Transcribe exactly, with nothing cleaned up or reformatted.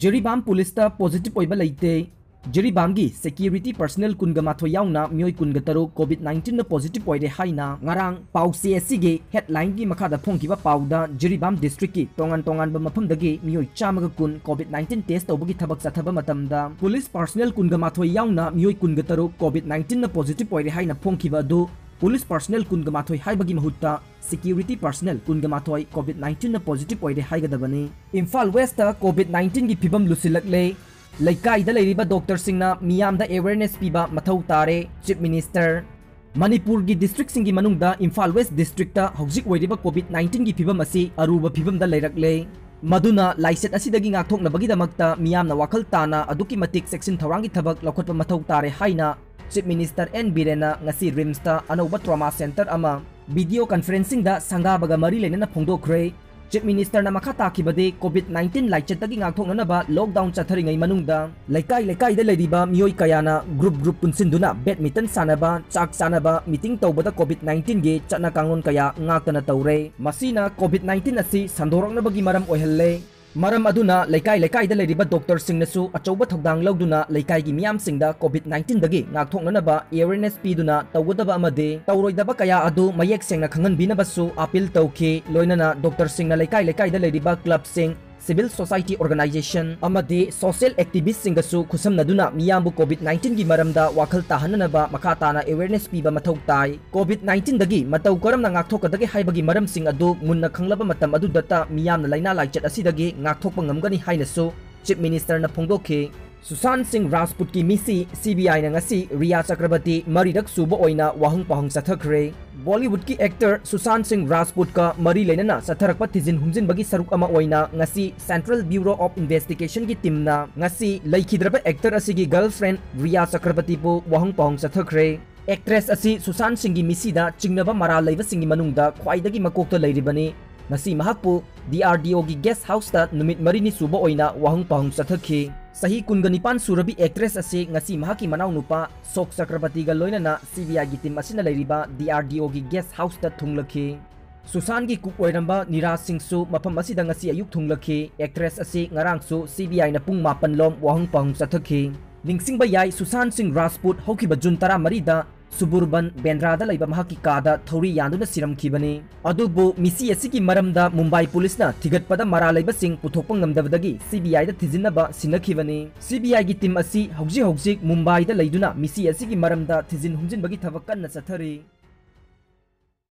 Jiribam ꯄꯨꯂꯤꯁꯇ positive ꯑꯣꯏꯕ ꯂꯩꯇꯦ꯫ ꯖꯤꯔꯤꯕꯥꯝꯒꯤ security personal ꯀꯨꯟꯒ ꯃꯥꯊꯣꯏ ꯌꯥꯎꯅ ꯃꯤꯑꯣꯏ ꯀꯨꯟꯒ ꯇꯔꯨꯛ ꯀꯣꯚꯤꯗ ꯅꯥꯏꯟꯇꯤꯟꯅ ꯄꯣꯖꯤꯇꯤꯚ ꯑꯣꯏꯔꯦ ꯍꯥꯏꯅ ꯉꯔꯥꯡ ꯄꯥꯎꯆꯦ ꯑꯁꯤꯒꯤ ꯍꯦꯗꯂꯥꯏꯟꯒꯤ ꯃꯈꯥꯗ ꯐꯣꯡꯈꯤꯕ ꯄꯥꯎꯗ ꯖꯤꯔꯤꯕꯥꯝ ꯗꯤꯁꯇ꯭ꯔꯤꯛꯀꯤ ꯇꯣꯉꯥꯟ ꯇꯣꯉꯥꯟꯕ ꯃꯐꯝꯗꯒꯤ ꯃꯤꯑꯣꯏ ꯆꯥꯝꯃꯒ ꯀꯨꯟ ꯀꯣꯚꯤꯗ ꯅꯥꯏꯟꯇꯤꯟ ꯇꯦꯁ ꯇꯧꯕꯒꯤ ꯊꯕꯛ ꯆꯠꯊꯕ ꯃꯇꯝꯗ ꯄꯨꯂꯤꯁ ꯄꯔꯁꯅꯦꯜ ꯀꯨꯟꯒ ꯃꯥꯊꯣꯏ ꯌꯥꯎꯅ ꯃꯤꯑꯣꯏ ꯀꯨꯟꯒ ꯇꯔꯨꯛ ꯀꯣꯚꯤꯗ ꯅꯥꯏꯟꯇꯤꯟꯅ ꯄꯣꯖꯤꯇꯤꯚ ꯑꯣꯏꯔꯦ ꯍꯥꯏꯅ ꯐꯣꯡꯈꯤꯕ ꯑꯗꯨ ꯄꯨꯂꯤꯁ ꯄꯔꯁꯅꯦꯜ ꯀꯨꯟꯒ ꯃꯥꯊꯣꯏ ꯍꯥꯏꯕꯒꯤ ꯃꯍꯨꯠꯇ ꯁꯦꯀ꯭ꯌꯨꯔꯤꯇꯤ ꯄꯔꯁꯅꯦꯜ ꯀꯨꯟꯒ ꯃꯥꯊꯣꯏ ꯀꯣꯚꯤꯗ ꯅꯥꯏꯟꯇꯤꯟꯅ ꯄꯣꯖꯤꯇꯤꯚ ꯑꯣꯏꯔꯦ ꯍꯥꯏꯒꯗꯕꯅꯤ꯫ ꯏꯝꯐꯥꯜ ꯋꯦꯁꯇ ꯀꯣꯚꯤꯗ ꯅꯥꯏꯟꯇꯤꯟꯒꯤ ꯐꯤꯕꯝ ꯂꯨꯁꯤꯜꯂꯛꯂꯦ꯫ ꯂꯩꯀꯥꯏꯗ ꯂꯩꯔꯤꯕ ꯗꯣꯛꯇꯔꯁꯤꯡꯅ ꯃꯤꯌꯥꯝꯗ ꯑꯦꯋꯦꯔꯅꯦꯁ ꯄꯤꯕ ꯃꯊꯧ ꯇꯥꯔꯦ, ꯆꯤꯐ ꯃꯤꯅꯤꯁꯇꯔ꯫ ꯃꯅꯤꯄꯨꯔꯒꯤ ꯗꯤꯁꯇ꯭ꯔꯤꯛꯁꯤꯡꯒꯤ ꯃꯅꯨꯡꯗ ꯏꯝꯐꯥꯜ ꯋꯦꯁ ꯗꯤꯁꯇ꯭ꯔꯤꯛꯇ ꯍꯧꯖꯤꯛ ꯑꯣꯏꯔꯤꯕ ꯀꯣꯚꯤꯗ ꯅꯥꯏꯟꯇꯤꯟꯒꯤ ꯐꯤꯕꯝ ꯑꯁꯤ ꯑꯔꯨꯕ ꯐꯤꯕꯝꯗ ꯂꯩꯔꯛꯂꯦ꯫ ꯃꯗꯨꯅ ꯂꯥꯏꯆꯠ ꯑꯁꯤꯗꯒꯤ ꯉꯥꯛꯊꯣꯛꯅꯕꯒꯤꯗꯃꯛꯇ ꯃꯤꯌꯥꯝꯅ ꯋꯥꯈꯜ ꯇꯥꯅ ꯑꯗꯨꯛꯀꯤ ꯃꯇꯤꯛ ꯆꯦꯛꯁꯤꯟ ꯊꯧꯔꯥꯡꯒꯤ ꯊꯕꯛ ꯂꯧꯈꯠꯄ ꯃꯊꯧ ꯇꯥꯔꯦ ꯍꯥꯏꯅ ꯆꯤꯐ ꯃꯤꯅꯤꯁꯇꯔ ꯑꯦꯟ ꯕꯤꯔꯦꯟꯅ ꯉꯁꯤ ꯔꯤꯝꯁꯇ ꯑꯅꯧꯕ ꯇ꯭ꯔꯣꯃꯥ ꯁꯦꯟꯇꯔ ꯑꯃ ꯚꯤꯗꯤꯑꯣ ꯀꯟꯐꯔꯦꯟꯁꯤꯡꯗ ꯁꯪꯒꯥꯕꯒ ꯃꯔꯤ ꯂꯩꯅꯅ ꯐꯣꯡꯗꯣꯛꯈ꯭ꯔꯦ꯫ ꯆꯤꯐ ꯃꯤꯅꯤꯁꯇꯔꯅ ꯃꯈꯥ ꯇꯥꯈꯤꯕꯗꯤ ꯀꯣꯚꯤꯗ ꯅꯥꯏꯟꯇꯤꯟ ꯂꯥꯏꯆꯠꯇꯒꯤ ꯉꯥꯛꯊꯣꯛꯅꯅꯕ ꯂꯣꯛꯗꯥꯎꯟ ꯆꯠꯊꯔꯤꯉꯩ ꯃꯅꯨꯡꯗ ꯂꯩꯀꯥꯏ ꯂꯩꯀꯥꯏꯗ ꯂꯩꯔꯤꯕ ꯃꯤꯑꯣꯏ ꯀꯌꯥꯅ ꯒ꯭ꯔꯨꯞ ꯒ꯭ꯔꯨꯞ ꯄꯨꯟꯁꯤꯟꯗꯨꯅ ꯕꯦꯗꯃꯤꯟꯇꯟ ꯁꯥꯟꯅꯕ, ꯆꯥꯛ ꯆꯥꯅꯕ, ꯃꯤꯇꯤꯡ ꯇꯧꯕꯗ ꯀꯣꯚꯤꯗ ꯅꯥꯏꯟꯇꯤꯟꯒꯤ ꯆꯠꯅ ꯀꯥꯡꯂꯣꯟ ꯀꯌꯥ ꯉꯥꯛꯇꯅ ꯇꯧꯔꯦ꯫ ꯃꯁꯤꯅ ꯀꯣꯚꯤꯗ ꯅꯥꯏꯟꯇꯤꯟ ꯑꯁꯤ ꯁꯟꯗꯣꯔꯛꯅꯕꯒꯤ ꯃꯔꯝ ꯑꯣꯏꯍꯜꯂꯦ꯫ ꯃꯔꯝ ꯑꯗꯨꯅ ꯂꯩꯀꯥꯏ ꯂꯩꯀꯥꯏꯗ ꯂꯩꯔꯤꯕ ꯗꯣꯛꯇꯔꯁꯤꯡꯅꯁꯨ ꯑꯆꯧꯕ ꯊꯧꯗꯥꯡ ꯂꯧꯗꯨꯅ ꯂꯩꯀꯥꯏꯒꯤ ꯃꯤꯌꯥꯝꯁꯤꯡꯗ ꯀꯣꯚꯤꯗ ꯅꯥꯏꯟꯇꯤꯟꯗꯒꯤ ꯉꯥꯛꯊꯣꯛꯅꯅꯕ ꯑꯦꯋꯦꯔꯅꯦꯁ ꯄꯤꯗꯨꯅ ꯇꯧꯒꯗꯕ ꯑꯃꯗꯤ ꯇꯧꯔꯣꯏꯗꯕ ꯀꯌꯥ ꯑꯗꯨ ꯃꯌꯦꯛ ꯁꯦꯡꯅ ꯈꯪꯍꯟꯕꯤꯅꯕꯁꯨ ꯑꯄꯤꯜ ꯇꯧꯈꯤ꯫ ꯂꯣꯏꯅꯅ ꯗꯣꯛꯇꯔꯁꯤꯡꯅ ꯂꯩꯀꯥꯏ ꯂꯩꯀꯥꯏꯗ ꯂꯩꯔꯤꯕ ꯀ꯭ꯂꯕꯁꯤꯡ, ꯁꯤꯚꯤꯜ ꯁꯣꯁꯥꯏꯇꯤ ꯑꯣꯔꯒꯅꯥꯏꯖꯦꯁꯟ ꯑꯃꯗꯤ ꯁꯣꯁꯤꯌꯦꯜ ꯑꯦꯛꯇꯤꯚꯤꯁ꯭ꯠꯁꯤꯡꯒꯁꯨ ꯈꯨꯠꯁꯝꯅꯗꯨꯅ ꯃꯤꯌꯥꯝꯕꯨ ꯀꯣꯚꯤꯗ ꯅꯥꯏꯟꯇꯤꯟꯒꯤ ꯃꯔꯝꯗ ꯋꯥꯈꯜ ꯇꯥꯍꯟꯅꯅꯕ ꯃꯈꯥ ꯇꯥꯅ ꯑꯦꯋꯦꯔꯅꯦꯁ ꯄꯤꯕ ꯃꯊꯧ ꯇꯥꯏ꯫ ꯀꯣꯚꯤꯗ ꯅꯥꯏꯟꯇꯤꯟꯗꯒꯤ ꯃꯇꯧ ꯀꯔꯝꯅ ꯉꯥꯛꯊꯣꯛꯀꯗꯒꯦ ꯍꯥꯏꯕꯒꯤ ꯃꯔꯝꯁꯤꯡ ꯑꯗꯨ ꯃꯨꯟꯅ ꯈꯪꯂꯕ ꯃꯇꯝ ꯑꯗꯨꯗꯇ ꯃꯤꯌꯥꯝꯅ ꯂꯥꯏꯅꯥ ꯂꯥꯏꯆꯠ ꯑꯁꯤꯗꯒꯤ ꯉꯥꯛꯊꯣꯛꯄ ꯉꯝꯒꯅꯤ ꯍꯥꯏꯅꯁꯨ ꯆꯤꯐ ꯃꯤꯅꯤꯁꯇꯔꯅ ꯐꯣꯡꯗꯣꯛꯈꯤ꯫ ꯁꯨꯁꯥꯟꯠ ꯁꯤꯡ ꯔꯥꯖꯄꯨꯠꯀꯤ ꯃꯤꯁꯤ ꯁꯤꯕꯤꯑꯥꯏꯅ ꯉꯁꯤ ꯔꯤꯌꯥ ꯆꯀ꯭ꯔꯕꯔꯇꯤ ꯃꯔꯤꯔꯛ ꯁꯨꯕ ꯑꯣꯏꯅ ꯋꯥꯍꯪ ꯄꯥꯎꯍꯪ ꯆꯠꯊꯈ꯭ꯔꯦ꯫ ꯕꯣꯂꯤꯋꯨꯗꯀꯤ ꯑꯦꯛꯇꯔ ꯁꯨꯁꯥꯟꯠ ꯁꯤꯡ ꯔꯥꯖꯄꯨꯠꯀ ꯃꯔꯤ ꯂꯩꯅꯅ ꯆꯠꯊꯔꯛꯄ ꯊꯤꯖꯤꯟ ꯍꯨꯝꯖꯤꯟꯕꯒꯤ ꯁꯔꯨꯛ ꯑꯃ ꯑꯣꯏꯅ ꯉꯁꯤ ꯁꯦꯟꯇ꯭ꯔꯦꯜ ꯕ꯭ꯌꯨꯔꯣ ꯑꯣꯐ ꯏꯟꯚꯦꯁꯇꯤꯒꯦꯁꯟꯒꯤ ꯇꯤꯝꯅ ꯉꯁꯤ ꯂꯩꯈꯤꯗ꯭ꯔꯕ ꯑꯦꯛꯇꯔ ꯑꯁꯤꯒꯤ ꯒꯔꯜꯐ꯭ꯔꯦꯟ ꯔꯤꯌꯥ ꯆꯀ꯭ꯔꯕꯔꯇꯤꯕꯨ ꯋꯥꯍꯪ ꯄꯥꯎꯍꯪ ꯆꯠꯊꯈ꯭ꯔꯦ꯫ ꯑꯦꯛꯇ꯭ꯔꯦꯁ ꯑꯁꯤ ꯁꯨꯁꯥꯟꯠ ꯁꯤꯡꯒꯤ ꯃꯤꯁꯤꯗ ꯆꯤꯡꯅꯕ ꯃꯔꯥꯜ ꯂꯩꯕꯁꯤꯡꯒꯤ ꯃꯅꯨꯡꯗ ꯈ꯭ꯋꯥꯏꯗꯒꯤ ꯃꯀꯣꯛꯇ ꯂꯩꯔꯤꯕꯅꯤ꯫ ꯉꯁꯤ ꯃꯍꯥꯛꯄꯨ ꯗꯤ ꯑꯥꯔ ꯗꯤ ꯑꯣꯒꯤ ꯒꯦꯁ ꯍꯥꯎꯁꯇ ꯅꯨꯃꯤꯠ ꯃꯔꯤꯅꯤ ꯁꯨꯕ ꯑꯣꯏꯅ ꯋꯥꯍꯪ ꯄꯥꯎꯍꯪ ꯆꯠꯊꯈꯤ꯫ ꯆꯍꯤ ꯀꯨꯟꯒ ꯅꯤꯄꯥꯟ ꯁꯨꯔꯕꯤ ꯑꯦꯛꯇ꯭ꯔꯦꯁ ꯑꯁꯤ ꯉꯁꯤ ꯃꯍꯥꯛꯀꯤ ꯃꯅꯥꯎꯅꯨꯄꯥ ꯁꯣꯛ ꯆꯀ꯭ꯔꯕꯇꯤꯒ ꯂꯣꯏꯅꯅ ꯁꯤ ꯕꯤ ꯑꯥꯏꯒꯤ ꯇꯤꯝ ꯑꯁꯤꯅ ꯂꯩꯔꯤꯕ ꯗꯤ ꯑꯥꯔ ꯗꯤ ꯑꯣꯒꯤ ꯒꯦꯁ ꯍꯥꯎꯁꯇ ꯊꯨꯡꯂꯈꯤ꯫ ꯁꯨꯁꯥꯟꯒꯤ ꯀꯨꯛ ꯑꯣꯏꯔꯝꯕ ꯅꯤꯔꯥꯖ ꯁꯤꯡꯁꯨ ꯃꯐꯝ ꯑꯁꯤꯗ ꯉꯁꯤ ꯑꯌꯨꯛ ꯊꯨꯡꯂꯈꯤ꯫ ꯑꯦꯛꯇ꯭ꯔꯦꯁ ꯑꯁꯤ ꯉꯔꯥꯡꯁꯨ ꯁꯤ ꯕꯤ ꯑꯥꯏꯅ ꯄꯨꯡ ꯃꯥꯄꯟ ꯂꯣꯝ ꯋꯥꯍꯪ ꯄꯥꯎꯍꯪ ꯆꯠꯊꯈꯤ꯫ ꯅꯤꯡꯁꯤꯡꯕ ꯌꯥꯏ, ꯁꯨꯁꯥꯟ ꯁꯤꯡ ꯔꯥꯖꯄꯨꯠ ꯍꯧꯈꯤꯕ ꯖꯨꯟ ꯇꯔꯥꯃꯔꯤꯗ ꯁꯨꯕꯨꯔꯕꯟ ꯕꯦꯟꯗ꯭ꯔꯥꯗ ꯂꯩꯕ ꯃꯍꯥꯛꯀꯤ ꯀꯥꯗ ꯊꯧꯔꯤ ꯌꯥꯟꯗꯨꯅ ꯁꯤꯔꯝꯈꯤꯕꯅꯤ꯫ ꯑꯗꯨꯕꯨ ꯃꯤꯁꯤ ꯑꯁꯤꯒꯤ ꯃꯔꯝꯗ ꯃꯨꯝꯕꯥꯏ ꯄꯨꯂꯤꯁꯅ ꯊꯤꯒꯠꯄꯗ ꯃꯔꯥꯜ ꯂꯩꯕꯁꯤꯡ ꯄꯨꯊꯣꯛꯄ ꯉꯝꯗꯕꯗꯒꯤ ꯁꯤ ꯕꯤ ꯑꯥꯏꯗ ꯊꯤꯖꯤꯟꯅꯕ ꯁꯤꯟꯅꯈꯤꯕꯅꯤ꯫ ꯁꯤ ꯕꯤ ꯑꯥꯏꯒꯤ ꯇꯤꯝ ꯑꯁꯤ ꯍꯧꯖꯤꯛ ꯍꯧꯖꯤꯛ ꯃꯨꯝꯕꯥꯏꯗ ꯂꯩꯗꯨꯅ ꯃꯤꯁꯤ ꯑꯁꯤꯒꯤ ꯃꯔꯝꯗ ꯊꯤꯖꯤꯟ ꯍꯨꯝꯖꯤꯟꯕꯒꯤ ꯊꯕꯛ ꯀꯟꯅ ꯆꯠꯊꯔꯤ꯫